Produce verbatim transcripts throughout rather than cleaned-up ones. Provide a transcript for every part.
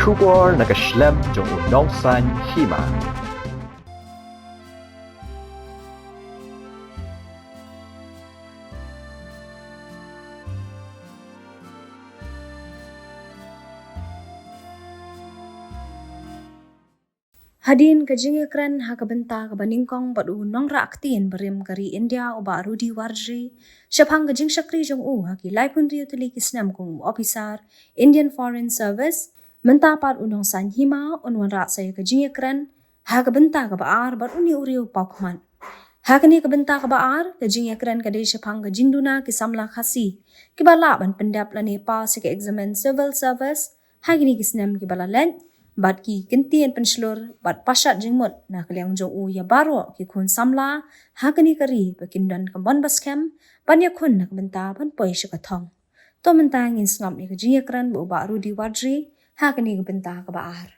Khubor na ka shlem jong u Nongsaiñ Hima. Hadien ka jingïakren ha ka bynta kaba nyngkong bad u nongrah ktien barim ka ri India u Bah Rudy Warjri, shaphang ka jingshakri jong u ha ki laiphew hynriew tylli ki snem kum u officer Indian Foreign Service, mynta pat u Nongsaiñ Hima un wanrah sa ïa ka jingïakren ha ka bynta kaba ar bad une u riew paw khmat. Ha kane ka bynta kaba ar, ka jingïakren ka dei shaphang ka jingduna ki samla Khasi kiba lah ban pyndep lane pass ïa ka examen civil service ha kine ki snem kiba la leit, bad ki kyntien pynshlur bad pashat jingmut na ka liang jong u ïa baroh ki khun samla ha kane ka ri ba kin don ka mon ba skhem ban ïakhun na ka bynta ban poi sha ka thong. To mynta ngin sngap ïa ka jingïakren bad u Bah Rudy Warjri ha kane ka bynta kaba ar.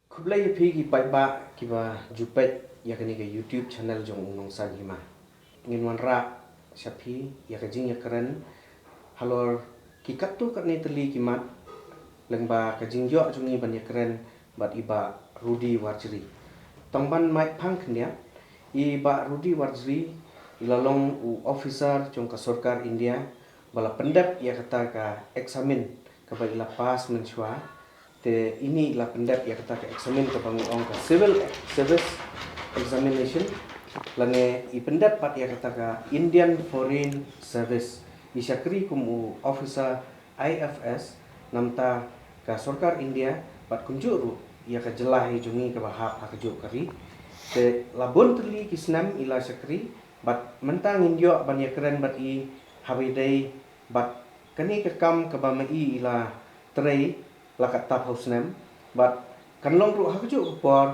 Khublei ïa phi ki paidbah kiba ju peit ïa kane ka YouTube channel jong u Nongsaiñ Hima. Ngin wanrah sha phi ïa ka jingïakren halor ki katto katne tylli ki mat lyngba ka jingïoh jong ngi ban ïakren bad i Bah Rudy Warjri. Tang ban mait phang khyndiat, i Bah Rudy Warjri i la long u officer jong ka sorkar India ba la pyndep ïa kata ka examen kaba i la pass mynshuwa. Te ine i la pyndep ïa kata ka examen kaba ngi ong ka civil service examination, lane i pyndep pat ïa kata ka Indian Foreign Service. I shakri kum u officer I F S namar ka sorkar India bad kumjuh ruh ïa ka jylla hi jong ngi kaba hap ha kajuh ka ri. Te la bun tylli ki snem i la shakri bad mynta ngin ïoh ban ïakren bad i ha ba ïadei bad kane ka kam kaba ma i i la trei la katto phew snem bad kan long ruh ha kajuh ka por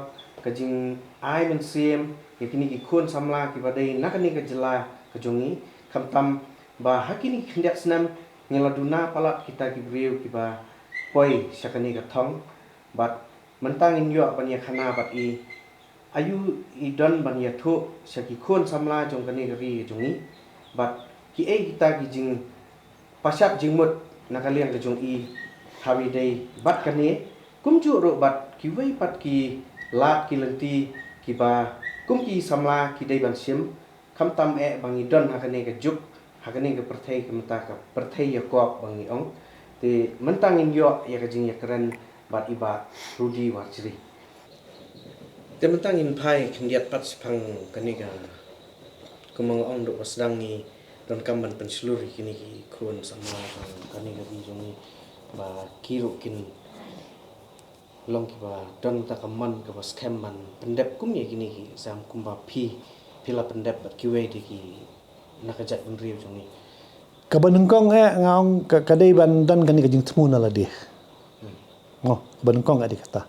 ka jingai mynsiem ïa kine ki khun samla kiba dei na kane ka jylla ka jong ngi, khamtam ba ha kine ki khyndiat snem ngi la duna palat kita ki briew kiba poi sha kane ka thong. Bad mynta ngin ïoh ban ïakhana bad i aïu i don ban ïathuh sha ki khun samla jong kane ka ri jong ngi bad kiei kita ki jingpashat jingmut na ka liang ka jong i ha ba ïadei bad kane, kumjuh ruh bad kiwei pat ki lad ki lynti kiba kum ki samla ki dei ban shim, khamtam eh ba ngi don ha kane ka juk, ha kane ka pyrthei, ka mynta ka pyrthei ïakop ba ngi ong. Te mynta ngin ïoh ïa ka jingïakren bad i Bah Rudy Warjri. Te mynta ngin phai khyndiat pat shaphang kane ka, kumba nga ong, dei ba sdang ngi donkam ban pynshlur ïa kine ki khun samla jong kane ka ri jong ngi ba ki ruh kin long kiba don kata ka mon kaba skhem ban pyndep kum ïa kine ki exam kumba phi, phi la pyndep bad kiwei de ki na ka jaitbynriew jong ngi. Kaba nyngkong eh nga ong ka, ka dei ban don kane ka jingthmu na lade. Mo, kaba nyngkong eh dei kata.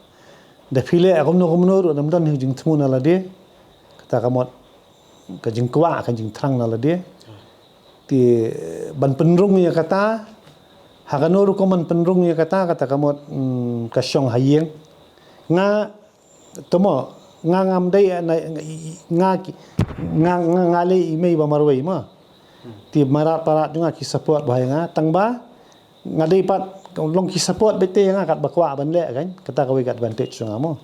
Da phi leh kumno kumno ruh, da don ka jingthmu na lade. Kata ka mut ka jingkwah, ka jingthrang na lade. Te ban pynrung ïa kata, ha kano rukom ban pynrung ïa kata, kata ka mut, mm, ka shong ha ïing. Nga, te mo, nga ngam dei, na, nga, nga, nga, nga leh i mei ba marwei mo. Te mrad parad jong nga ki support bha ïa nga, tang ba nga dei pat long ki support beit te ïa nga katba kwah ban leh kan, kata kawei ka advantage jong nga mo.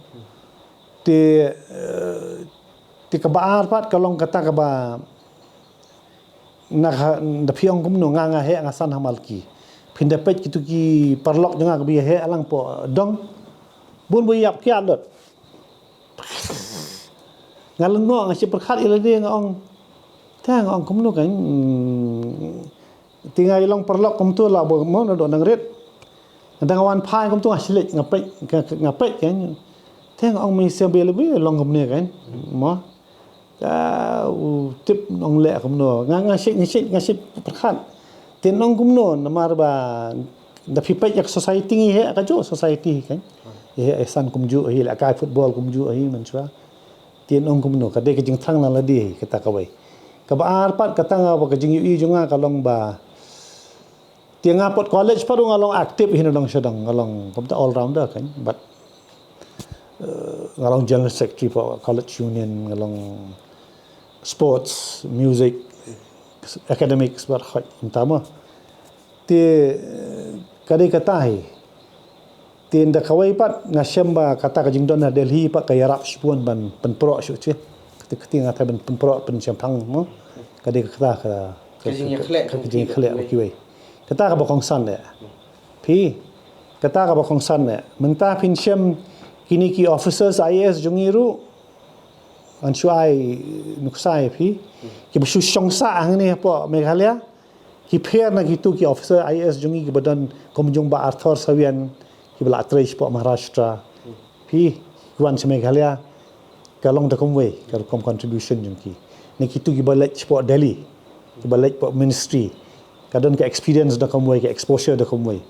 Te, eh, te kaba ar pat ka long kata kaba na ka, da phi ong kumno, nga, nga heh nga san ha Malki. Phin da peit kito ki paralok jong nga kiba ïa heh lang hapoh dong. Bun ba ïap kiad lut. Nga lyngngoh, nga shu pyrkhat ïa lade, nga ong, te nga ong kumno kan. Hmm. Te nga ïa long paralok kumto la ba mo naduh nangrit. Nga dang wan phai kumto nga shu leit nga peit, nga, nga peit kan. Te nga ong, me sngewbha leh ba long kumne kan. Mo. Ta u tip ong leh kumno. Nga, nga shu, nga shu, nga shu pyrkhat. Te ong kumno namar ba da phi peit ïa ka society ngi heh kajuh society kan. Ïa heh san kumjuh hi, leh kai football kumjuh hi mynshuwa. Te ong kumno, ka dei ka jingthrang na lade kata kawei. Kaba ar pat kata nga ba ka jingïohi jong nga ka long ba, te nga pat college pat ruh nga long active hi na dong sha dong, nga long kumta all rounder kan. But eh, nga long general secretary for college union, nga long sports, music, academics, bad hoi mynta mo. Te, eh, ka dei kata hi. Te ynda kawei pat nga shem ba kata ka jingdon ha Delhi pat ka ïarap shibun ban pynpro shuh shuh. Kata kata nga thai ban pynpro pynshemphang mo. Ka dei kata ka, ka, ka jingïakhleh ka jong jingïakhleh kiwei. Kata kaba kongsan de. Phi, kata kaba kongsan de. Mynta phin shem kine ki officers I A S jong ngi ruh. Ngan shu ai nuksa ïa phi. Kiba shu shong sah hangne hapoh Meghalaya. Ki pher na kitu ki officer I A S jong ngi kiba don kum jong Bah Arthur Sawian kiba la trei shapoh Maharashtra. Phi, ki wan sha Meghalaya, ka long da kumwei ka rukom contribution jong ki. Na kitu kiba leit shapoh Delhi, kiba leit shapoh ministry, ka don ka experience da kumwei, ka exposure da kumwei.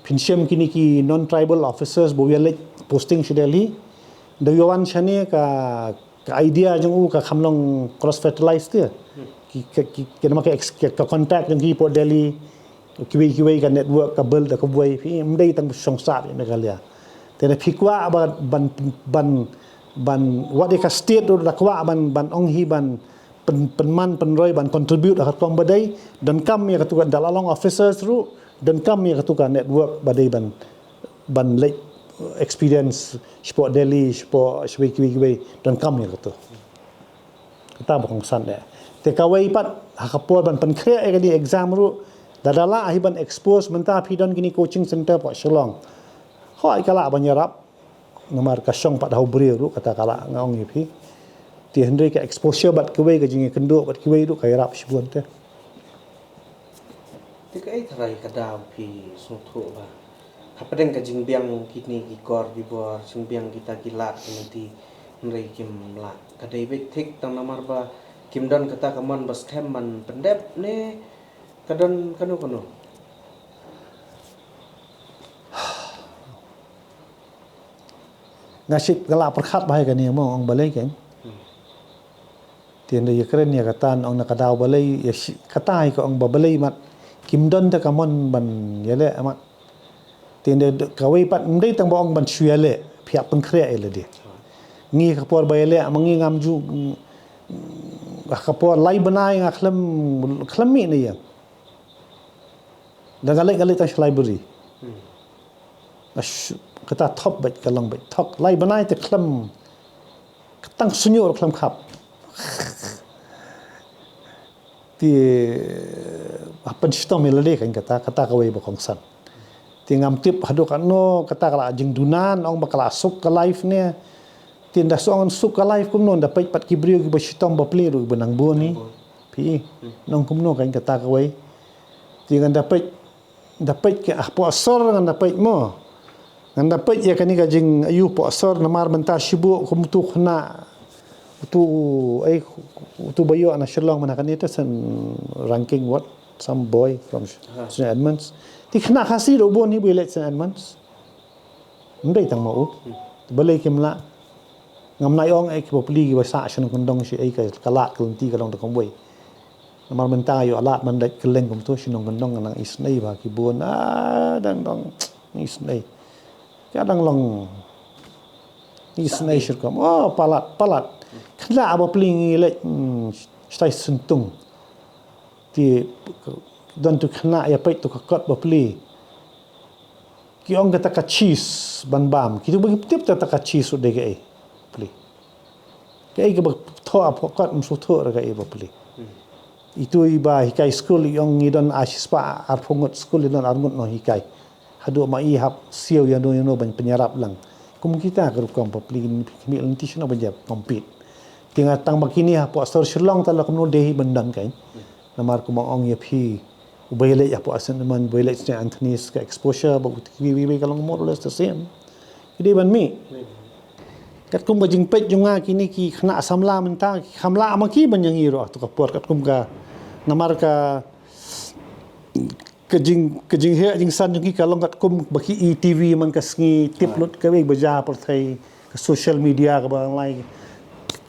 Phin shem kine ki non tribal officers ba ïaleit posting sha Delhi, da ïa wan shane ka ka idea jong u ka kham long cross fertilize te. Ki, ki, ki, ki namar ka, ex- ka, ka contact jong ki hapoh Delhi, kiwei kiwei ka network ka build da kumwei, phi, ym dei tang shong sah ïa Meghalaya. Te ne phi kwah ban, ban, ban, ban, wat ïa ka state ruh da kwah ban, ban ong hi ban pyn, pynman pynroi ban contribute ha ka rukom ba dei, donkam ïa katu ka da la long officers ruh, donkam ïa katu ka network ba dei ban ban leit experience shapoh Delhi, shapoh shawei kiwei kiwei, donkam ïa katu. Kata ba kongsan de. Te kawei pat, ha ka por ban pynkhreh ïa kane exam ruh, da da lah hi ban expose mynta phi don kine coaching center hapoh Shillong. Hooid ka lah ban ïarap, namar ka shong pat ha u briew ruh kata ka lah nga ong ïa phi. Te hynrei ka exposure bad kawei, ka jingïakynduh bad kiwei ruh ka ïarap shibun te. Te kaei tharai ka daw phi sngewthuh ba hapdeng ka jingbiang kine ki kor ki bor, jingbiang kita ki lad ki lynti, hynrei kim lah. Ka dei beit thik tang namar ba kim don kata ka mon ba skhem ban pyndep ne ka don kano kano? Nga shait nga la pyrkhat bha ïa kane mo, ong balei kein. Te ynda ïa kren ïa kata, ong na ka daw balei ïa shi, kata hi ka ong ba balei mat kim don te ka mon ban ïaleh mat. Te ynda kawei pat ym dei tang ba ong ban shu ïaleh, phi hap pynkhreh ïa lade. Ngi ka por ba ïaleh ma ngi ngam ju, ka por lai bnai nga khlem, khlem mih na ïing. Da nga leit, nga leit tang sha library. Nga sh-, kata thok beit, ka long beit thok. Lai bnai te khlem, ka tang shñiuh ruh khlem khap. Te, ha pynshitom ïa lade kein kata, kata kawei ba kongsan. Te ngam tip haduh katno kata ka la jingduna, ong ba ka la suk ka life ne. Te ynda shu ong suk ka life kumno, ynda peit pat ki briew kiba shitom ba plie ruh kiba nang bun hi. Phi, nong kumno kein kata kawei. Te ngan da peit, da peit ka, ah, poh sor ngan da peit mo. Ngan da peit ïa kane ka jing, ayu, poh sor namar mynta shibun kum utu khynnah, utu, ai, utu ba ïoh na Shillong mynta kane te Saint Ranking what, some boy from Sh-, Saint Edmunds. Te khynnah Khasi ruh bun hi ba ïaleit Saint Edmunds. Ym dei tang ma u. Balei kim lah. Ngam nai ong ei, kiba plie kiba sah sha nongkyndong shi ei, ka lad ka lynti ka long da kumwei. Namar mynta ïoh lad ban leit kylleng kumto sha nongkyndong, nang isynei bha ki bun, ah, dang dang isynei. Ka dang long isynei shi rukom. Oh, palat, palat. Khynnah ba plie ngi leit, hmm, shatai Syntung. Te don tu khynnah ïa peit tu ka kot ba plie. Ki ong kata ka cheese ban bam. Kitu ba ki tip kata ka cheese u dei kaei. Plie. Kaei kaba thoh hapoh kot, ym sngewthuh re kaei ba plie. Itu iba hikai skul i ong ngi don ar shispah arphew ngut skul, i don ar ngut nonghikai. Haduh ma i hap siew ïano ïano ban pynïarap lang. Kum kita ka rukom ba plie, ki mih lynti shano ban ïa compete. Te nga tang ba kine hapoh sor Shillong te la kumno de hi ban don kein. Namar kumba ong ïa phi, uba ïaleit hapoh Saint Edmund, uba ïaleit Saint Anthony's, ka exposure bad uta kiwei kiwei ka long more or less the same. Ki dei ban mih. Katkum ka jingpeit jong nga, kine ki khynnah samla mynta ki kham lah ma ki ban ïa ngi ruh ha tu ka por, katkum ka, namar ka, ka jing, ka jingheh jingsan jong ki ka long katkum ba ki i T V man ka sngi, tip lut kawei ba jia ha pyrthei, ka social media kaba online.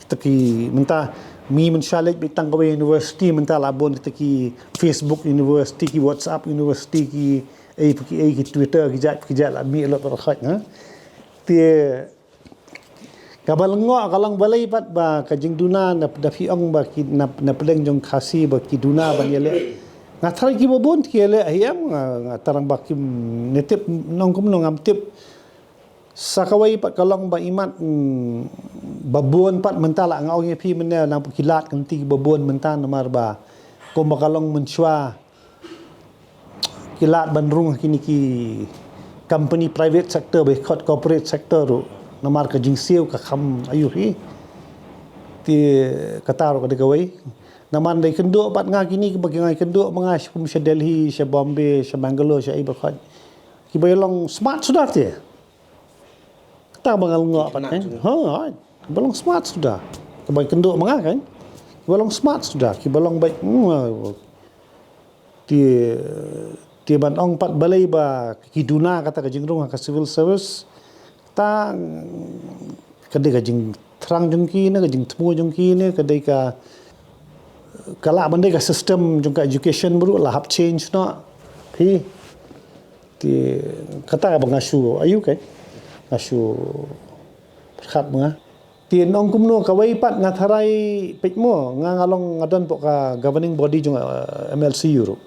Kita ki mynta, mi mynsha leit beit tang kawei university, mynta la bun kita ki Facebook University, ki WhatsApp University, ki ei pa ki ei, ki Twitter, ki jait pa ki jait, la mih lut ba khot, ha. Te Kaba lyngngoh ka long balei pat ba ka jingduna na, da phi ong ba ki na, na pdeng jong Khasi ba ki duna ban ïaleh. Nga tharai kiba bun ki ïaleh hi em, nga, nga tharai ba kim ne tip nongkum nongam tip. Sa kawei pat ka long ba imat, mm, ba bun pat mynta la nga ong ïa phi mynne nang ki lad kynti ba bun mynta namar ba kumba ka long mynshuwa ki lad ban rung kine ki company private sector ba khot corporate sector ruh namar ka jingsiew ka kham ayu hi. Te kata ruh ka dei kawei. Namar dei kynduh pat nga kine ki ba ki ngai kynduh ma nga sha kum sha Delhi, sha Bombay, sha Bangalore, sha ai ba khot. Kiba ïa long smart suda te. Kata ba nga lyngngoh pat kan. Ha, kiba long smart suda. Kiba kynduh ma nga kan. Kiba long smart suda. Kiba long bai. Hmm, ti, ti ban ong pat balei ba ki duna kata ka jingrung ha ka civil service. Ta ka dei ka jingthrang jong ki ne, ka jingthmu jong ki ne, ka dei ka, ka lah ban dei ka system jong ka education baru lah hap change noh. Phi. Te kata ba nga shu ayu kan. Nga shu pyrkhat ma nga. Te nong kumno kawei pat nga tharai peit mo nga nga long nga don pok ka governing body jong, eh, M L C U ruh.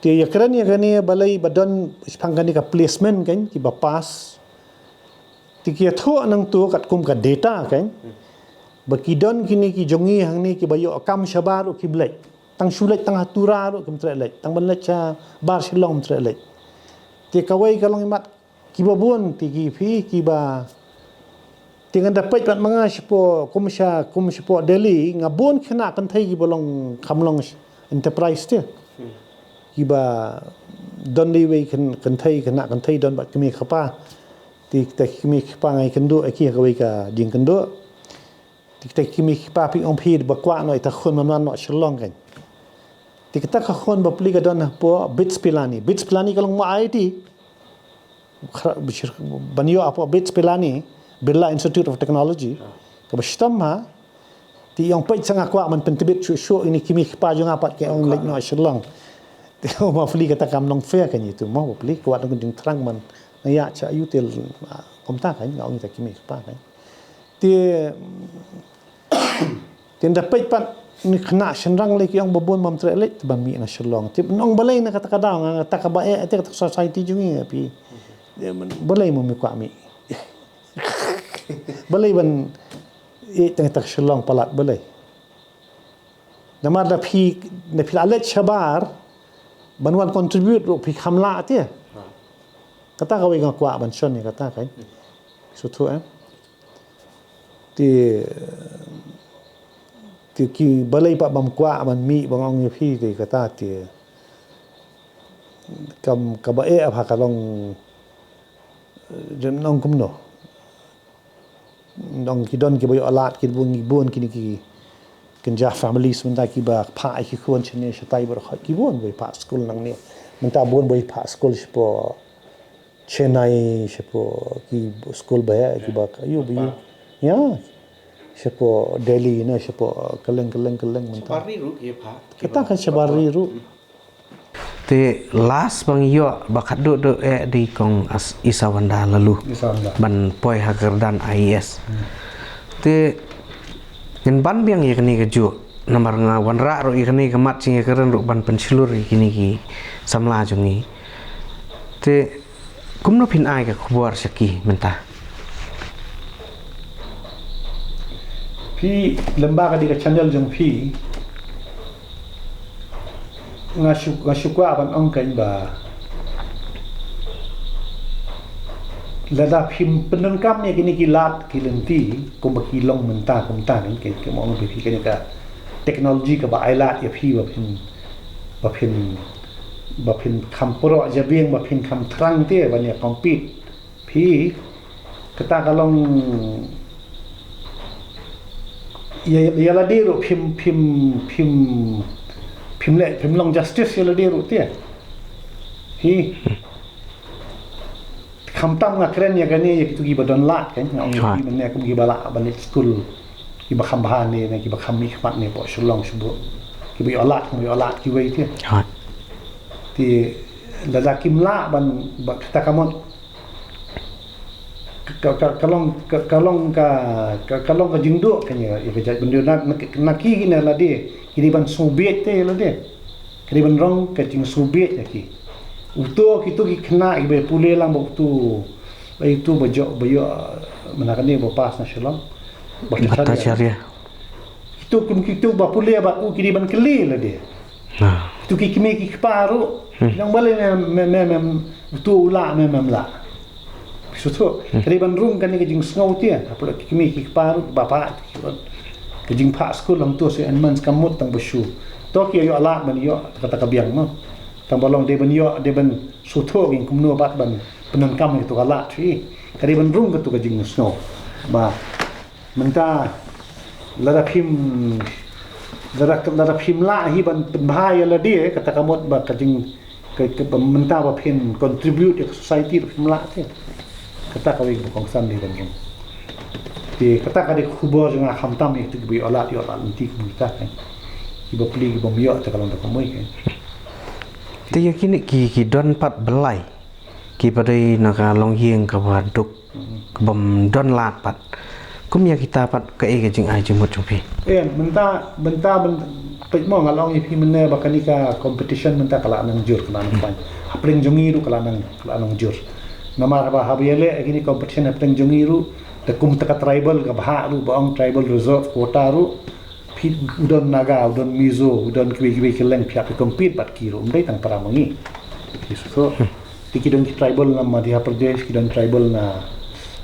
Te ïa kren ïa kane balei ba don shipang kane ka placement kan kiba pass. Te ki ïathuh nangtu katkum ka data kan. Ba ki don kine ki jong ngi hangne kiba ïoh kam shabar ruh ki blei. Tang shu leit tang ha Tura ruh kim treh leit. Tang ban leit shabar Shillong kim treh leit. Te kawei ka long imat kiba bun te ki phi kiba te ngan da peit pat ma nga shapoh kum sha kum shapoh Delhi nga bun khynnah kynthei kiba long kham long enterprise te. Kiba don dei wei kyn-, kynthei khynnah kynthei don bad kmie kpa. Te kita kmie kpa ngai kynduh aki kawei ka jingkynduh. Te kita ki mih ki pa phi ong phi ba kwah noh ita khun man wan noh Shillong kan. Te kita ka khun ba pli ka don hapoh BITS Pilani. BITS Pilani ka long mo I I T. Khra-, bishir-, ban ïoh hapoh BITS Pilani, Birla Institute of Technology. Kaba shitom ha. Te ong peit sa nga kwah man pyntbit shuh shuh ini ki mih ki pa jong nga pat ki ong leit noh Shillong. Te ma pli kata kam long fair kan itu mo ba pli kwah dong ding trang man. Nga ïa cha ayu te, ah, kumta kan nga ong ita ki mih ki pa kan. Te, te nda peit pat ni khynnah shynrang lei ki ong ba bun bam treh leit te ban mih na Shillong. Te nong balei na kata ka daw nga kata kaba eh te kata ka society jong ngi phi. Te balei mo mi kwah mih. Balei ban eh te kata ka Shillong palat balei. Namar da phi, da phi la leit shabar ban wan contribute ruh phi kham lah te. Kata kawei nga kwah ban shon ïa kata kai. Suthu eh. Te, te ki balei pat bam kwah ban mih ban ong ïa phi te kata te. Kam kaba eh bha ka long, eh, ong kumno. Dong ki don kiba ïoh lad ki bun ki bun kini ki kynja families mynta kiba phah ïa ki khun shane shatai baroh ki bun ba phah skul nangne. Mynta bun ba phah skul shapoh Chennai shapoh ki skul ba ïa kiba ka ïoh ba ïoh. Ïa. Shapoh Delhi na shapoh kylleng kylleng kylleng mynta. Shabar Ri ruh ki phah. Kata kan shabar Ri ruh. Te last ba ngi ïoh ba khatduh duh eh dei kong Isawanda Laloo. Isawanda. Ban poi ha kyrdan I A S. Hmm. Te ngin ban biang ïa kane kajuh namar nga wanrah ruh ïa kane ka mat jingïakren ruh ban pynshlur ïa kine ki samla jong ngi. Te kumno phin ai ka khubor sha ki mynta? Phi lem bad ka dei ka channel jong phi. Nga shu, nga shu kwah ban ong kein ba lada phim pyndonkam ïa kine ki lad ki lynti kumba ki long mynta kumta kein, kein, kein, ong ba phi kane ka technology kaba ai lad ïa phi ba phin, ba phin, ba phin kham puro jabieng ba phin kham thrang te ban ïa compete. Phi, kata ka long ïa, ïa lade ruh phim, phim, phim, phim leh, phim long justice ïa lade ruh te. Phi. Khamtam nga kren ïa kane ïa kitu kiba don lad kan, nga ong ïa phi mynne kum kiba lah ban leit skul. Kiba kham bha ne, ne kiba kham mih khmat ne, hapoh Shillong shuh. Kiba ïoh lad, kiba ïoh lad kiwei te. Te lada kim lah ban, ba kata ka mut ka ka ka long ka ka long ka ka ka long ka jingduh ka ïa ka jaitbynriew na na ki ki ne lade ki dei ban sngewbieit te lade. Ka dei ban rong ka jingsngewbieit ïa ki. Uto kito ki khynnah ki ba pule lang ba uto ba uto ba jok ba ïoh mana kane ba pass na Shillong. Bhattacharya. Kito kum kito ba pule ba u ki dei ban kylli lade. Kito ki kmie ki kpa ruh. Ki nang balei mem mem mem uto u lah mem mem lah. Shu thoh ka dei ban rung kane ka jingsngew te ha pule ki kmie ki kpa ruh ba pa ka jingphah skul lang to se en man ska mut tang ba shu. To ki ïoh lad ban ïoh kata ka biang mo. Tang ba long dei ban ïoh dei ban shu thoh ïing kumno bad ban pyndonkam ïa katu ka lad hi. Ka dei ban rung katu ka jingsngew ba mynta lada phim lada lada phim lah hi ban pynbha ïa lade kata ka mut ba ka jing ka, ka ba mynta ba phin contribute ïa ka society ruh phim lah te. Kata kawei kaba kongsan dei ban rung. Te kata ka dei ka khubor jong nga khamtam ïa kito kiba ïoh lad ïoh lad lynti kum kita kan. Kiba pli kiba ym ïoh te ka long da kumwei kan. Te ïa kine ki ki don pat blai kiba dei na ka longïing kaba duk kaba ym don lad pat. Kum ïa kita pat kaei ka jingai jingmut jong phi? Eh, mynta mynta mynta peit mo nga la ong ïa phi mynne ba kane ka competition mynta ka la nang jur ka la nang pang. Hapdeng jong ngi ruh ka la nang ka la nang jur. Namar haba haba ïaleh ïa kine competition hapdeng jong ngi ruh da kum ta ka tribal ka bha ruh ba ong tribal reserve quota ruh. Phi u don Naga, u don Mizo, u don kiwei kiwei ki leng phi hap phi compete bad ki ruh ym dei tang para ma ngi. Phi shu thoh. Te ki don ki tribal na Madhya Pradesh, ki don tribal na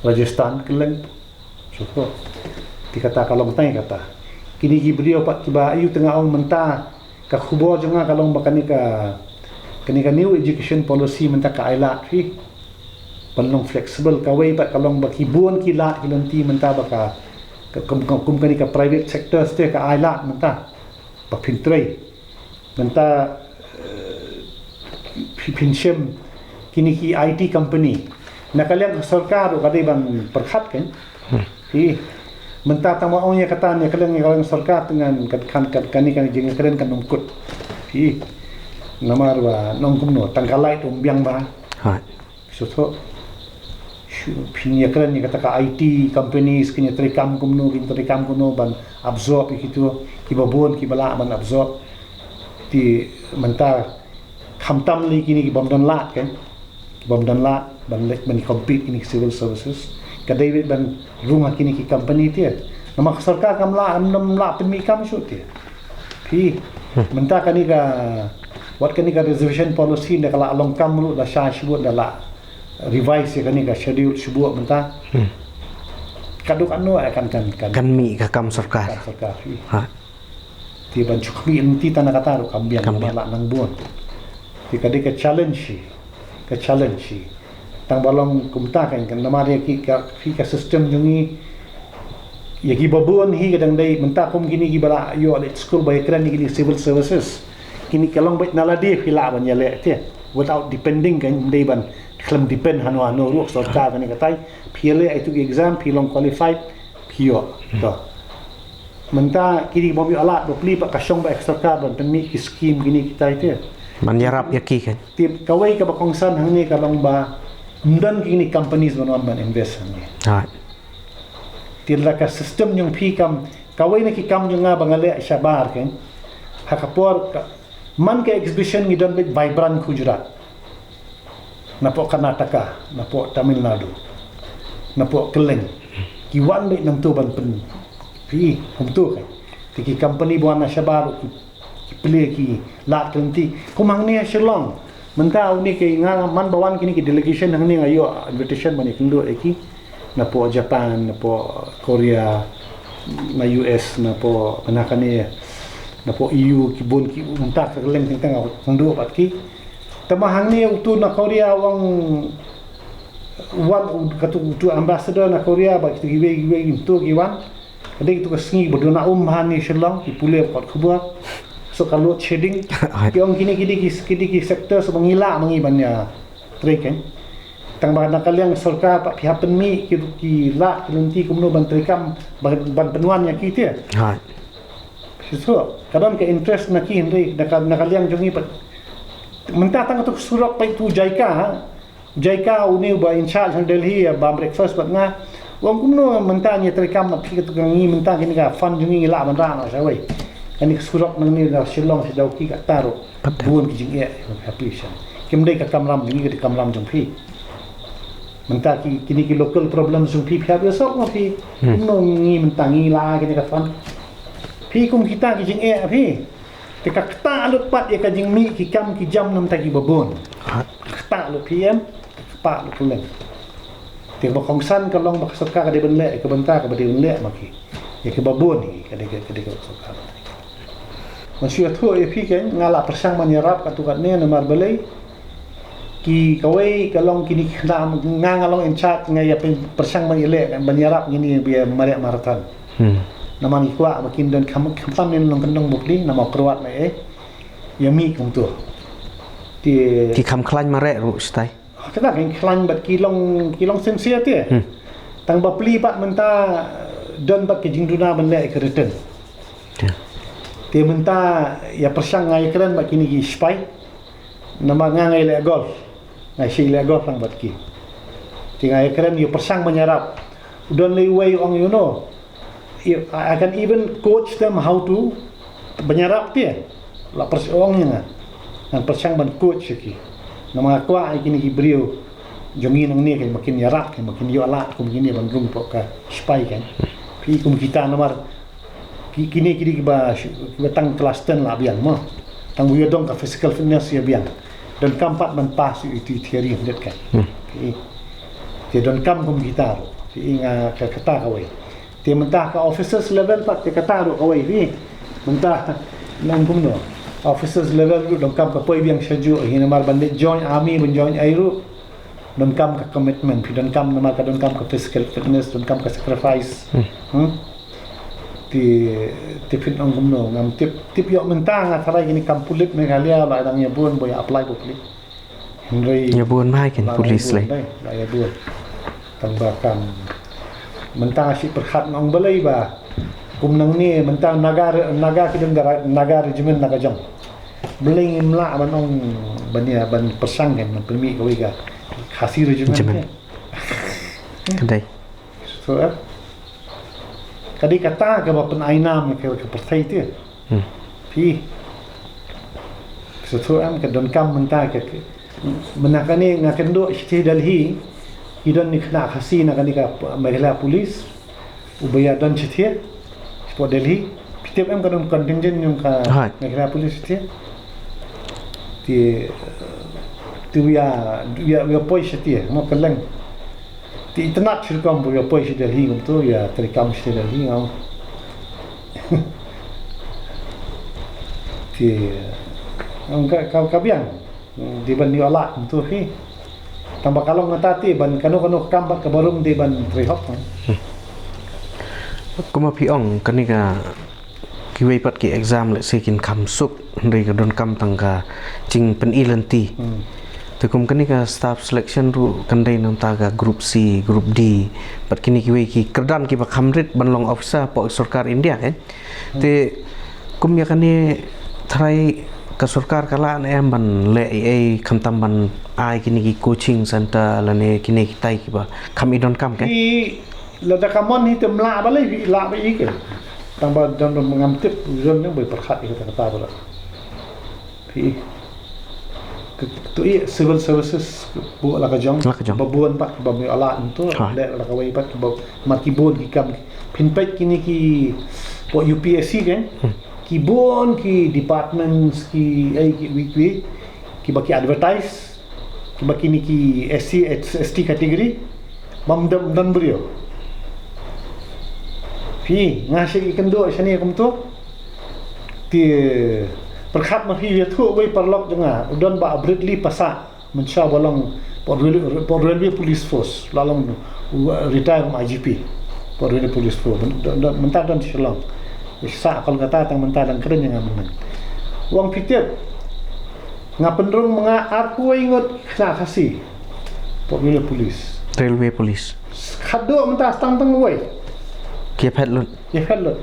Rajasthan ki leng. Shu thoh. Te kata ka long tang kata. Kine ki briew pat kiba ayu te nga ong mynta ka khubor jong nga ka long ba kane ka kane ka new education policy mynta ka ai lad phi. Ban long flexible kawei pat ka long ba ki bun ki lad ki lynti mynta ba ka ka kum kum kum kane ka private sectors te ka ai lad mynta ba phin trei mynta eh, phi- phin shem kine ki I T company na ka liang ka sorkar ruh ka dei ban pyrkhat kan. Hi mynta tang ba ong ïa kata ne ka liang ïa ka liang sorkar te ngan kan kan kan kane kan jingkren kan ym kut. Hi namar ba nong kumno tang ka light um biang ba. Shu thoh. Shu phin ïa kren ïa kata ka I T companies kin ïa treikam kumno kin treikam kumno ban absorb ïa kito kiba bun kiba lah ban absorb. Te mynta khamtam lei kine ki bym don lad kan. Ki bym don lad ban leit ban compete kine ki civil services. Ka dei ban rung ha kine ki company te. Namar ka sorkar kam lah kam lah pynmih kam shuh te. Phi mynta kane ka wat kane ka reservation policy ne ka la long kam ruh da sha shibun da la revise ïa kane ka schedule shibun mynta. Ka duk ano eh kan kan kan Kan mih ka kam sorkar. Kan sorkar hi. Ha. Te ban shu khmih lynti tang na kata ruh kam biang. Kam biang. La nang bun. Te ka dei ka challenge hi. Ka challenge hi. Tang ba long kumta kan kan namar ïa ki ka phi ka system jong ngi. Ïa ki ba bun hi ka dang dei mynta kum kine ki ba la ïoh leit skul ba ïa kren ïa kine civil services. Kine ka long beit na lade phi lah ban ïaleh te without depending kan dei ban khlem depend hano hano ruh sorkar kane katai phi ïaleh itu ki exam phi long qualified phi ïoh to. Mynta kine ki bym ïoh lad ba pli ba ka shong ba ek sorkar ban pynmih ki scheme kine kitai te. Ban ïarap ïa ki kan. Te kawei kaba kongsan hangne ka long ba ym don kine companies ban wan ban invest hangne. Te la ka system jong phi kam kawei na ki kam jong nga ba nga leh shabar kan. Ha ka por ka man ka exhibition ngi don beit Vibrant Gujarat. Napoh Karnataka, napoh Tamil Nadu, napoh Kylleng. Ki wan beit nangto ban pyn phi kumto kan. Te ki company ba wan na shabar ki ki plie ki lad ki lynti. Kum hangne ha Shillong. Mynta une ki nga man ba wan kine ki delegation hangne nga ïoh invitation ban ïakynduh ïa ki. Napoh Japan, napoh Korea, na U S, napoh mana kane, napoh E U ki bun ki mynta ka leng teng teng ïakynduh bad ki. Tama hangne utu na Korea u ong wan katu utu ambassador na Korea bad kitu kiwei kiwei utu ki wan. Ka dei tu ka sngi ba duna um ha ni Shillong ki pule kot khubor. So ka load shedding. Ki ong kini kini ki kini ki sector so ba ngi lah ma ngi ban ïa trei kan. Tang ba na ka liang sorkar pat phi hap pynmih ki ki lad ki lynti kumno ban treikam ban ban pynwan ïa ki te. So ka don ka interest na ki hynrei na ka na ka liang jong ngi pat. Mynta tang tu surok pat tu JICA. Jaika une uba in charge na Delhi, ba breakfast bad nga. Ong kumno mynta ngi treikam bad phi, katto ka ngi mynta kane ka fund jong ngi lah ban rah noh shawei. Kane ka surok nangne na Shillong sha Dawki kata ruh. Bun ki jingeh ha phi sha. Kim dei ka kamram jong ngi, ka dei kamram jong phi. Mynta ki, kine ki local problems jong phi, phi hap ïasok ma phi. Kumno ngi mynta ngi la kane ka fund. Phi kum kita ki jingeh phi. Te ka ktah lut pat ïa ka jingmih ki kam ki jam na bynta kiba bun. Ka ktah lut phi em, ka ktah lut phi lem. Te kaba kongsan ka long ba ka sorkar ka dei ban leh ïa ka bynta kaba dei ban leh ma ki. Ïa kiba bun hi, ka dei ka, ka dei ka sorkar. Ngan shu ïathuh ïa phi, kan, nga la pyrshang ban ïarap katto katne namar balei. Ki kawei ka long kine ki khynnah, nga, nga long in charge, nga ïa pyn-, pyrshang ban ïaleh, ban ïarap kine ba mareh marathon. Hmm. Namar ngi kwah ba kin don kham, khamtam ïa nongkyndong bapli, namar kyrwat na eh. Ïa mih kumto. Te ki kham khlaiñ mareh ruh shatai. Kata ka khlaiñ bad ki long, ki long sincere te. Hmm. Tang bapli pat mynta don bad ki jingduna ban leh ka return. Te mynta ïa pyrshang nga ïakren bad kine ki spy. Namar nga nga ïaleh golf. Nga ïaleh golf lang bad ki. Te nga ïakren ïa pyrshang ban ïarap. U don lei uwei u ong, you know, I, I can even coach them how to ban ïarap te. La pyrshang ong ïa nga. Ngan pyrshang ban coach ïa ki. Namar nga kwah ïa kine ki briew jong ngi nangne kan, ba kin ïarap kan, ba kin ïoh lad kum kine ban rung pok ka spy kan. Phi kum kita namar ki, kine ki dei kiba, kiba tang klas ten la biang mo. Tang u ïa dong ka physical fitness ïa biang. Donkam pat ban pass ïa itu i theory hyndet kan. Hmm. Phi. Te donkam kum kita ruh. Phi nga ka kata kawei. Te mynta ka officers level pat te kata ruh kawei phi. Mynta nang kumno. Officers level ruh donkam ka poi biang shajuh hi namar ban dei join army, ban join ai ruh. Donkam ka commitment, phi donkam namar ka donkam ka physical fitness, donkam ka sacrifice. Hmm. Hmm? Te, te phin ong kumno, ngam tip, tip ïoh mynta nga tharai kine kam pulit Meghalaya la dang ïa bun, ba ïa apply ba pulit. Hynrei ïa bun mai kin la pulit ïa bun lei. Dei, la ïa bun. Tang ba kam mynta nga shu pyrkhat nga ong balei ba kum nangne mynta Naga, Naga ki don ka Naga regiment Naga jong. Balei ngim lah ban ong ban ïa ban pyrshang kan ban pynmih kawei ka Khasi regiment. Regiment. Kan. Ka dei. So, eh? Ka dei kata kaba pynainam ka, ka pyrthei te. Hmm. Phi. So, so, em, ka donkam mynta ka, ka, mynta kane nga kynduh shatei Delhi, ki don ki khynnah Khasi na kane ka Meghalaya Police, uba ïa don shatei, shapoh Delhi, phi tip em ka don contingent jong ka Meghalaya Police shatei. Te, te u ïa, u ïa, u ïa poi shatei, mo kylleng. Te itynnad shi rukom ba u ïa poi sha Delhi kumto, ïa treikam sha Delhi ngam. Te, ngam ka, ka, ka biang. Dei ban ïoh lad kumto hi. Tang ba ka long kata te ban kano kano ka kam bad kaba rung dei ban trei hok. Kumba phi ong kane ka kiwei pat ki exam lehse kin kham suk hynrei ka donkam tang ka jingpyni lynti. Hmm. Te kum kane ka staff selection ruh kan dei na bynta ka group C, group D. Bad kine kiwei ki kyrdan kiba kham rit ban long officer hapoh sorkar India kan. Hmm. Te kum ïa kane tharai ka sorkar ka lah ne em ban leh ei ei khamtam ban ai kine ki coaching center lane kine kitai kiba kham i donkam kan. Ki Lada ka mon hi te mlah balei phi lah ba i ke. Tang ba don ba ngam tip u jon ne bai pyrkhat ïa kata kata ba la. Phi. Ke, tu i civil services bu la ka jong. La ka jong. Ba bun pat ba mu ala ntu. Ha. Le la ka wei pat ba mar ki bun ki kam. Phin peit kini ki po U P S C kan. Hmm. Ki bun ki departments ki ai ki wi wi. Ki ba ki advertise. Kiba kini ki S C, S T category, bam dam dan briew. Phi, nga shi ki kynduh shane kumto. Te pyrkhat ma phi ïathuh wei paralok jong nga, u don ba Bradley Passah, mynshuwa ba long por railway, por railway police force, la long u, retire kum I G P, por railway police force, myn-, don, don, mynta don Shillong. Sa Kolkata tang mynta dang kren ïa nga mynne. Wan phi tip, nga pynrung ma nga arphew wei ngut khynnah Khasi. Pok Railway Police. Railway Police. Khadduh mynta stang tang wei. Ki phet lut. Ki phet lut.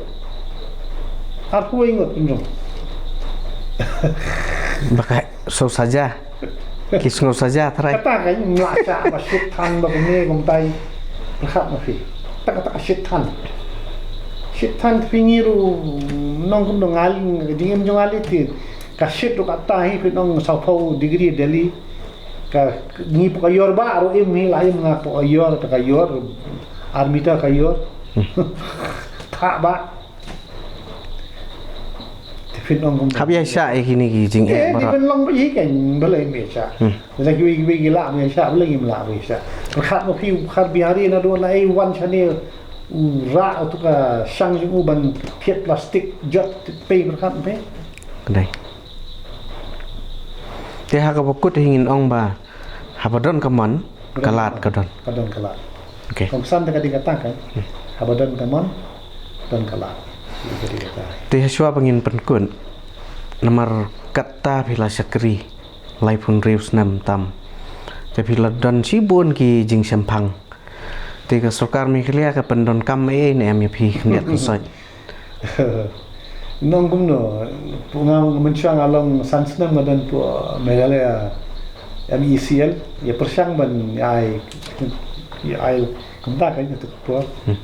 Arphew wei ngut pynrung. Ba ka shu saja. Ki sngew saja trai. Kata ka ym lah shah ba shit than ba kumne kumtai. Pyrkhat ma phi. Ta kata ka shit than. Shit than phi ngi ruh nong kum dong ngali ka jingim jong ngali ti. Ka shit ruh kata hi phi nong sawphew degree Delhi. Ka ngi pok ayor ba ruh im hi la im nga pok ayor ta ka yor. Army ta ka yor. Tha ba. Te phin ong kum. Hap ïa shah ïa kine ki jingeh. Eh, baroh. Te phin long ba ïa kan balei me shah. Hmm. Lada kiwei kiwei ki lah me shah, balei ngim lah me shah. Pyrkhat ma phi u Khar Bihari naduh na ei wan shane u rah u tu ka shang jong u ban thied plastik jot pei pyrkhat pei. Ka dei. Te ha kaba kut hi ngin ong ba haba don ka mon, ka lad ka don. Ka don ka lad. Okay. Kongsan te ka dei kata kan. Hmm. Haba don ka mon, don ka lad. Ka dei kata. Te hashwa ba ngin pynkut. Namar kata phi la shakri laiphew hynriew snem tam. Te phi la don shibun ki jingshemphang. Te ka sorkar Meghalaya ka pyndonkam ei ne em ïa phi khyndiat khynsoit. Nong kumno, pynga mynshuwa nga long san snem nga don pynga Meghalaya M E C L, ïa pyrshang ban ïa ai, ïa ai kumta ka ïa tu por. Hmm.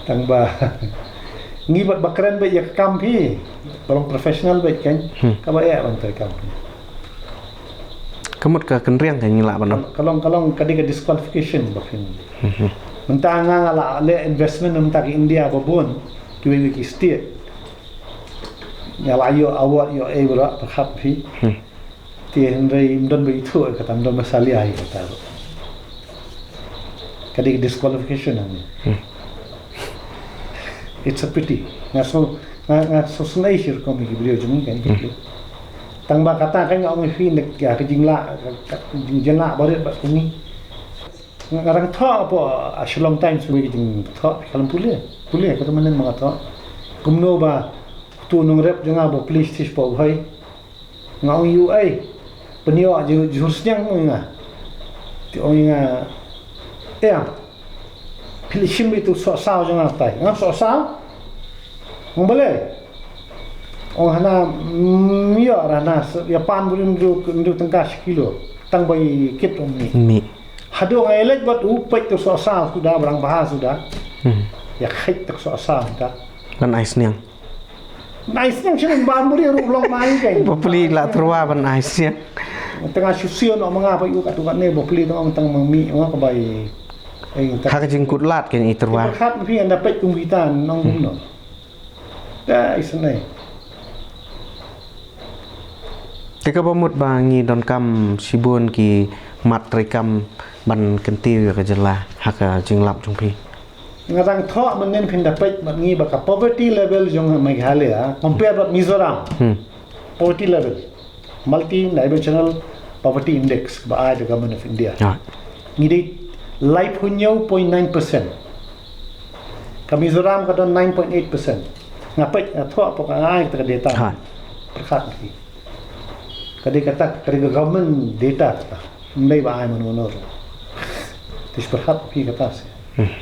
Tang ba ngi bad ba kren ba ïa ka kam phi, ba long professional ba kan, hmm, kaba ïa ban treikam phi. Ka mut ka kynriang ka ngi lah ban ong. Ka long, ka long ka dei ka disqualification ba phin. Mhm. Mynta nga nga la leh investment mynta ki India ba bun, kiwei kiwei ki state. Nga la ïoh award ïoh ei bra pyrkhat phi. Hmm. Te hynrei ym don ba ithuh kata, ym don ba salia ïa kata. Ka dei ka disqualification hangne. Hmm. It's a pity. Nga sngew, nga, nga sngew sngew shi rukom ïa ki briew jong ngi kan. Hmm. Tang ba kata kan nga ong ïa phi ne ka, ka jinglah, ka, ka jing-, jinglah barit bad kumne. Nga, nga dang thoh hapoh, ah, Shillong Times, wei ka jingthoh, ka long pule, pule, kata mynnin ma nga thoh. Kumno ba utu u nongrep jong nga ba pule shithi shapoh Bhoi. Nga ong ïa u ei, pynïoh ju-, jhur sniang, ong ïa nga. Te ong ïa nga, eh, phi la shim beit u sohsaw jong nga tai. Nga sohsaw? Ong balei? Ong hana, mm, ïa, hana, s-, ïa pan bun hynriew, hynriew tyngka shi kilo. Tang ba ïa kit ong mih. Mih. Haduh nga ïa leit bad u peit u sohsaw suda, ba dang bha suda. Hmm. Ïa kheit u sohsaw suda. Ban ai sniang. Ban ai sniang shen ban buri ruh long mai kai. Ba pli la tyrwa ban ai sniang. Tang nga shu siew noh ma nga ba ïa u katto katne ba pli tang ong tang ma mih ong ka bai. Ai tang. Ha ka jingkut lad kan i tyrwa. Pyrkhat phi ynda peit kum kita nong kumno. Da isynei. Te kaba mut ba ngi donkam shibun ki mat treikam ban kyntiew ïa ka jylla ha ka jinglap jong phi. Nga dang thoh mynnin phin da peit bad ngi ba ka poverty level jong Meghalaya compare bad Mizoram. Hmm. Poverty level. Multidimensional poverty index ba ai the Government of India. Ah. Ngi dei laiphew hynñiew point nine percent. Ka Mizoram ka don nine point eight percent. Nga peit nga thoh pok nga ai ka data. Ah. Pyrkhat ki. Ka dei kata, ka dei ka government data kata. Ym dei ba ai mano mano ruh. Te shu pyrkhat phi kata seh. Hmm.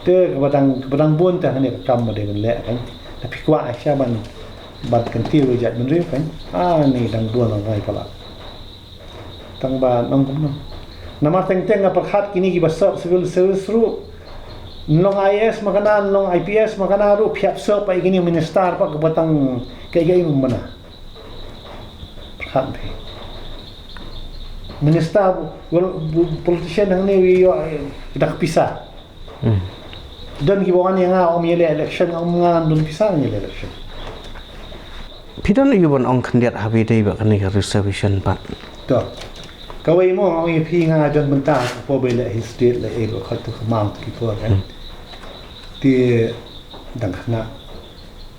Te kaba dang, kaba dang bun te hangne ka kam ba dei ban leh kan. Te phi kwah ai sha ban, ban kyntiew ïa jaitbynriew kan. Ah, ni dang bun nang ai ka lad. Tang ba nang kumno. Namar teng teng nga pyrkhat kine kiba sub civil service ruh. Nlong I A S ma kane, nlong I P S ma kane ruh, phi hap sub pa ïa kine minister pa kaba tang kaei kaei mynta. Pyrkhat phi. Minister, well, politician hangne ïoh, eh, dak pisa. Hmm. Don kiba wan ïa nga, ym ïaleh election, ym nga don pisa ym ïaleh election. Phi don ïa u ban ong khyndiat haba ïadei bad kane ka reservation pat. To. Kawei mo ong ïa phi nga don bynta hapoh ba leh history leh eh ba khot to ka mount ki por kan. Hmm. Te dang khana.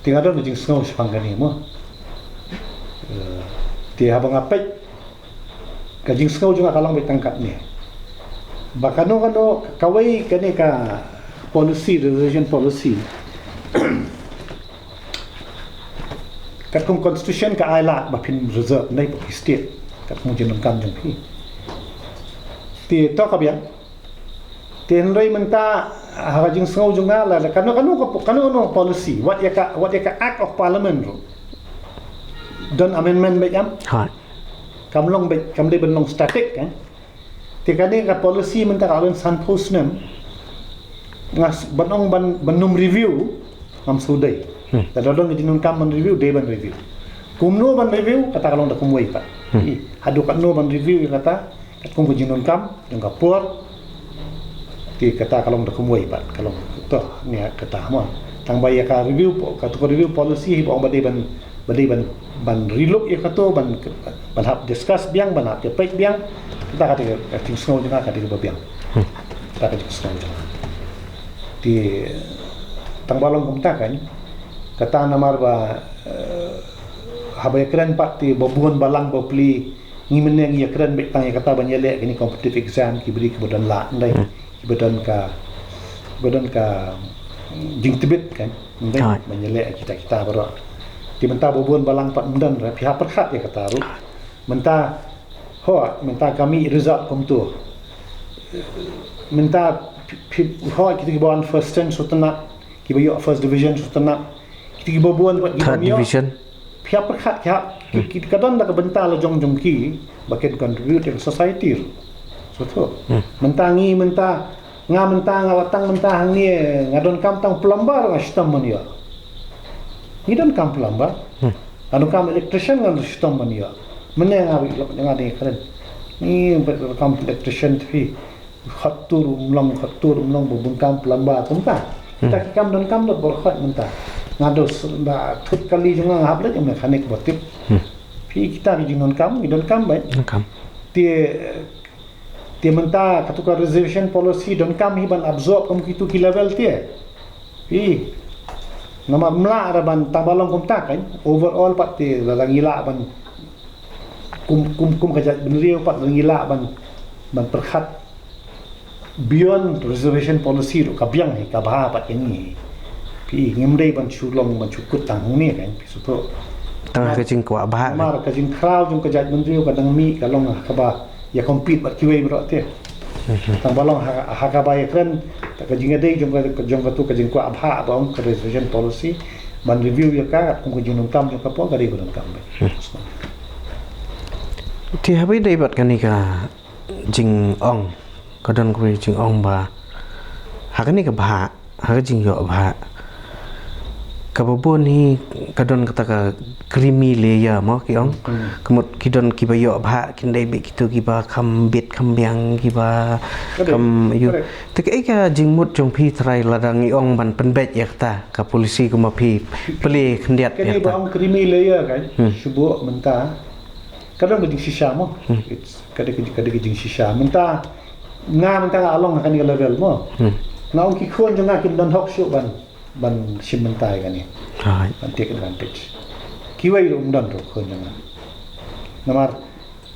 Te nga don jingsngew shaphang kane mo. Eh, te haba nga peit ka jingsngew jong nga ka long beit tang katne. Ba kano kano kawei kane ka policy, reservation policy. Katkum constitution ka ai lad ba phin reserve, ym dei ba phi state. Katkum jingdonkam jong phi. Te to ka biang. Te hynrei mynta ha ka jingsngew jong nga la, la kano kano ka po-, kano kano policy, wat ïa ka, wat ïa ka Act of Parliament ruh. Don amendment beit em? Ha. Kam long beit, kam dei ban long static, eh. Te kane ka policy mynta ka long sanphew snem. Nga s-, ban ong ban, ban nym review, ngam shu dei. Hmm. Lada don ka jingdonkam ban review, dei ban review. Kumno ban review, kata ka long da kumwei pat. Hmm. I, haduh katno ban review ïa kata, katkum ka jingdonkam jong ka por. Te kata ka long da kumwei pat, ka long. To, ne kata mo. Tang ba ïa ka review po-, kata ka review policy hi ba ong ba dei ban, ba dei ban, ban relook ïa kato, ban, ban hap discuss biang, ban hap ïa peit biang. Kata ka dei ka jingsngew jong nga, ka dei kaba biang. Hmm. Kata ka jingsngew jong nga. Te tang ba long kumta kan, kata namar ba, eh, haba ïakren pat te ba bun balang bapli, ngi mynne ngi ïakren beit tang ïa kata ban ïaleh kine competitive exam, kiba dei kiba don lah, ndai. Hmm. Kiba don ka, kiba don ka, mm, jingtbit kan, ndai. Hooid. Ban ïaleh kita kita baroh. Te mynta ba bun balang pat ym don, phi hap pyrkhat ïa kata ruh. Mynta, ho, mynta ka mih result kumto. Mynta phi, phi, ho, kita kiba wan first rank shu tynnat, kiba ïoh first division shu tynnat. Kita kiba bun pat kiba ym ïoh. Third division. Phi hap pyrkhat, phi hap, ki, ki, ka don da ka bynta la jong jong ki ba kin contribute ïa ka society ruh. Sngewthuh. Hmm. Mynta ngi, mynta nga, mynta nga wat tang mynta hangne, nga donkam tang plumber, nga shitom ban ïoh. Ngi donkam plumber. Hmm. Nga donkam electrician, nga shitom ban ïoh. Mynne nga ri lok nga dei kren. Ngi donkam electrician, phi. Khattur um long, khattur um long, ba bun kam plumber kumta. Hmm. Kita ki kam donkam dot bor khot mynta. Nga dos da thut kali jong nga hap leit mechanic ba tip. Hmm. Phi, kita ki jingdonkam, ki donkam beit. Donkam. Te, te mynta katu ka reservation policy donkam hi ban absorb kum kitu ki level te. Phi. Namar mla ra ban tang ba long kumta kan. Overall pat te la ngi lah ban kum, kum, kum ka jaitbynriew pat la ngi lah ban, ban pyrkhat beyond reservation policy ruh ka biang hi, ka bha pat ïa ngi. Phi, ngim dei ban shu long ban shu kut tang hangne kan, phi sngewthuh. Tang ha ka jingkwah bha. Namar ka jingkhraw jong ka jaitbynriew ka dang mih ka long ha kaba ïa compete bad kiwei baroh te. Mhm. Tang ba long ha, ha kaba ïakren, ta ka jingïadei jong ka, jong katu ka jingkwah bha ba ong ka reservation policy, ban review ïa ka, kum ka jingdonkam jong ka por, ka dei ka donkam beit. Mhm. Te haba ïadei bad kane ka jingong, ka don kawei jingong ba ha kane ka bhah, ha ka jingïoh bhah, kaba bun hi ka don kata ka creamy layer mo ki ong. Hmm. Ka mut ki don kiba ïoh bhah, kin dei beit kito kiba kham bit kham biang, kiba Ka dei, kham ïoh. Correct. Te kaei ka jingmut jong phi trai lada ngi ong ban pynbeit ïa kata ka policy kumba phi plie khyndiat ïa kata. Kane ba ong creamy layer kan, Hmm. shu buh mynta. Ka don ka jingshisha mo. Hmm. It's, ka dei ka, ka dei ka jingshisha. Mynta, nga mynta nga long ha kane ka level mo. Hmm. Nga ong ki khun jong nga kim don hok shuh ban, ban shim bynta ïa kane. Right. Ban take advantage. Kiwei ruh ym don ruh khun jong nga. Namar,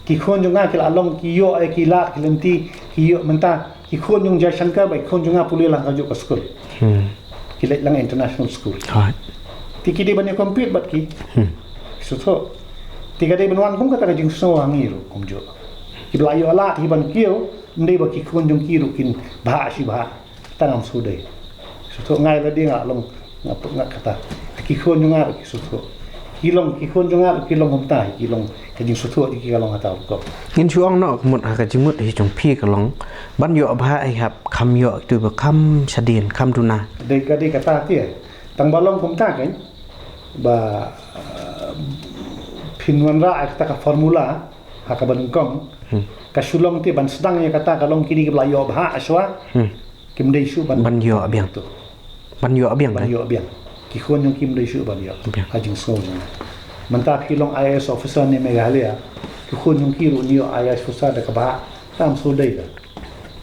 ki khun jong nga ki la long ki ïoh, eh, ki lad, ki lynti, ki ïoh mynta. Ki khun jong Jaishankar bad ki khun jong nga pule lang kajuh ka skul. Hmm. Ki leit lang international school. Right. Te ki dei ban ïa compete bad ki. Hmm. Sngewthuh. Te ka dei ban wan kum kata ka jingsngew ha ngi ruh kumjuh. Kiba la ïoh lad hi ban kiew, ym dei ba ki khun jong ki ruh kin bhah shi bhah. Kata ngam shu dei. Sngewthuh, nga ïa lade nga long, nga, nga kata. Ki khun jong nga ruh ki sngewthuh. Ki long, ki khun jong nga ruh ki long kumta, ki long ka jingsngewthuh jong ki ka long kata rukom. Ngin shu ong noh ka mut ha ka jingmut hi jong phi ka long ban ïoh bhah hi hap kham ïoh kito ba kham shadien, kham duna. Dei ka, dei kata te. Tang ba long kumta kan ba, uh, phin wanrah ïa kata ka formula ha kaba nyngkong. Hmm. Ka shu long te ban sdang ïa kata ka long kine kiba la ïoh bhah shuwa. Hmm. Kim dei shuh ban, Ban ïoh biang. Tu. Ban ïoh biang, Ban kan? ïoh biang. Ki khun jong ki ym dei shuh ban ïoh. Biang. Ha jingsngew jong nga. Mynta phi long I A S officer ne Meghalaya. Ki khun jong ki ruh kin ïoh I A S officer da kaba. Tam shu dei da.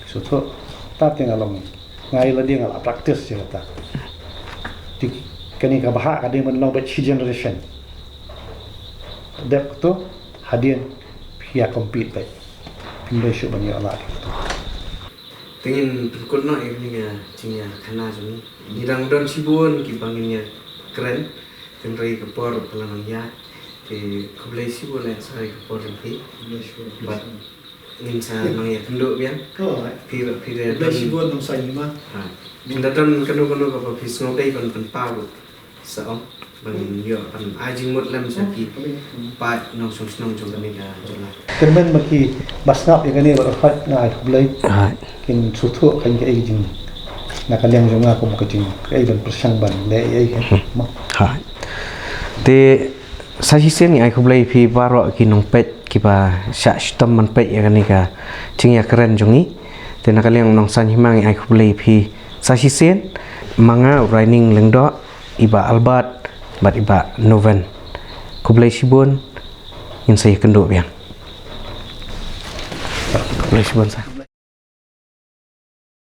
Shu tu. Ta te nga long. Nga ïa lade nga la practice ïa kata. Te kane kaba ka dei ban long bad shi generation. Dep tu hadien phi ïa compete bad. Phi ym dei shuh ban ïoh lad tu. Te ngin pynkut noh ïa kane ka jingïakhana jong ngi. Ngi dang don shibun kiba ngin ïakren. Hynrei ka por ka la nang ïaid. Te khublei shibun eh sa ka por jong phi. Khublei shibun. Bad ngin sa nang ïakynduh biang. Oh, eh. Phi, phi da Khublei don shibun nang sa ïa ma. Ha. Phi da don kano kano kaba phi sngewdei ban pynpaw ruh sa ong. Ban ïoh ban ai jingmut lem sha ki paid nongshong shnong jong kane ka jylla. Kyrmen ba ki ba sngap ïa kane ba ruh nga ai khublei. Hai. Kin sngewthuh kan ka ei jing na ka liang jong nga kum ka jing ka ei ban pyrshang ban leh ei ka. Hai. Te sa shisien ngi ai khublei phi baroh ki nongpeit kiba shah shitom ban peit ïa kane ka jingïakren jong ngi. Te na ka liang nongsan hima ngi ai khublei phi sa shisien ma nga u Raining Lyngdoh, i Bah Albert bad i Bah Noven. Khublei shibun, ngin sa ïakynduh biang. Khublei shibun sa.